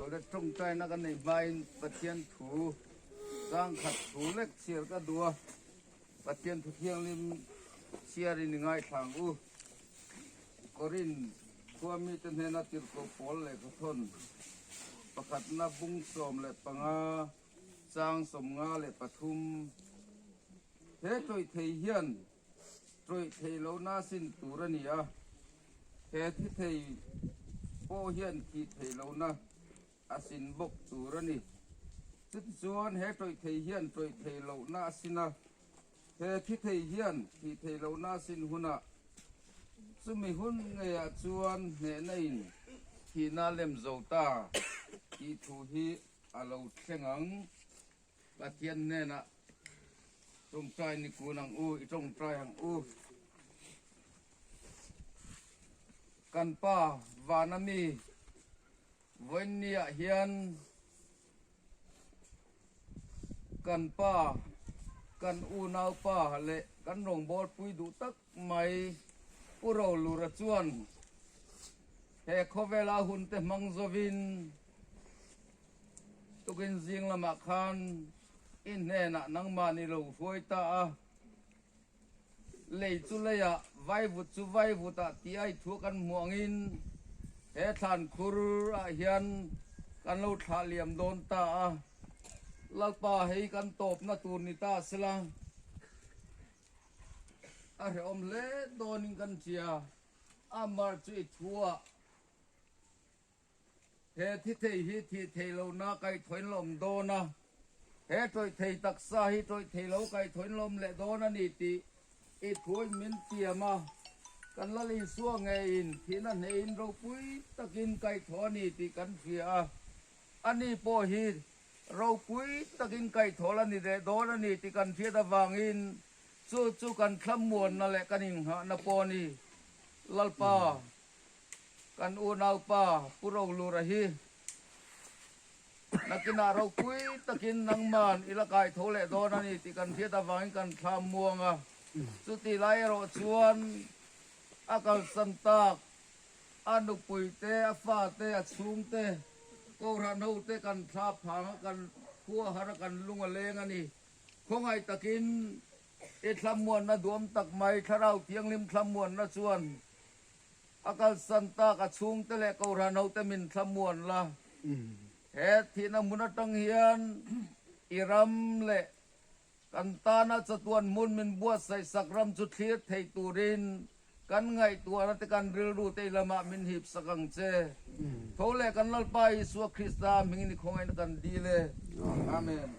Awle tawngtaina ka nei hmain Pathian thu zangkhat thu lek chhiar ka duh a, Pathian thu thianghlim chhiarin i ngaithla ang u. Korin khua mite hnena tirhkoh pawl lehkhathawn pakhatna bung 15 chang 53 he tawih thei hian tawih thei lohna sin tur a ni a, he thi thei pawh hian thih thei lohna a sin bawk tur a ni. Chutichuan he tawih thei hian tawih thei lohna a sin a, he thi thei hian thih thei lohna a sin hunah chumi hun ngeiah chuan hnehna in thihna a lem zo ta tih thu hi a lo thleng ang. Pathian hnenah tawngtai ni kun ang u, i tawngtai ang u. Kan Pa vana mi Vawiinniah hian kan pa, kan unaupa leh kan rawngbawlpui duh tak mai Pu Rolura chuan he khawvela hunte hmang zawin tukin zing lamah khan i hnenah nangmah ni lo hruai ta a. Lei chu leiah, vaivut chu vaivutah tih a i thu kan hmuh angin he thlan khur ah hian kan lo thlah liam dawn ta a. Lalpa hei kan tawpna tur ni ta sela a hrehawm hle dawnin kan hria. A mar chu i thu ah He thi thei hi thih thei lohna kaihthawin la awm dawn a, he tawih thei taksa hi tawih thei lo kaihthawin la awm leh dawn a ni tih i thuin min tiam a, kan Lal Isua ngeiin thihna hneihin ropui takin kaihthawh a ni tih kan hria a, ani pawh hi ropui takin kaihthawh la ni leh dawn a ni tih kan hriat avangin chu chu kan thlamuanna leh kan inghahna pawh a ni. Lalpa. Kan unaupa Pu Rolura hi nakinah ropui takin nangman i la kai tho leh dawn a ni tih kan hriat avangin kan thlam muang a. Chutih lai erawh chuan a kalsan tak, a nupui te, a fa te, a chhung te, Kohhran ho te kan thla phang a, kan khua har a, kan lung a leng a ni. Khawngaih takin i thlamuanna duam tak mai Thlarau Thianghlim thlamuanna chuan A kalsan tak a chhungte leh Kohhran hote min thlamuan la. He thihna hmun atang hian i ram leh kan tana chatuan hmun min buatsaih sak ram chu thlir thei turin kan ngaihtuahna te kan rilru te i lamah min hip sak ang che. Tho leh kan Lalpa Isua Krista hmingin i khawngaihna kan dil e. Amen.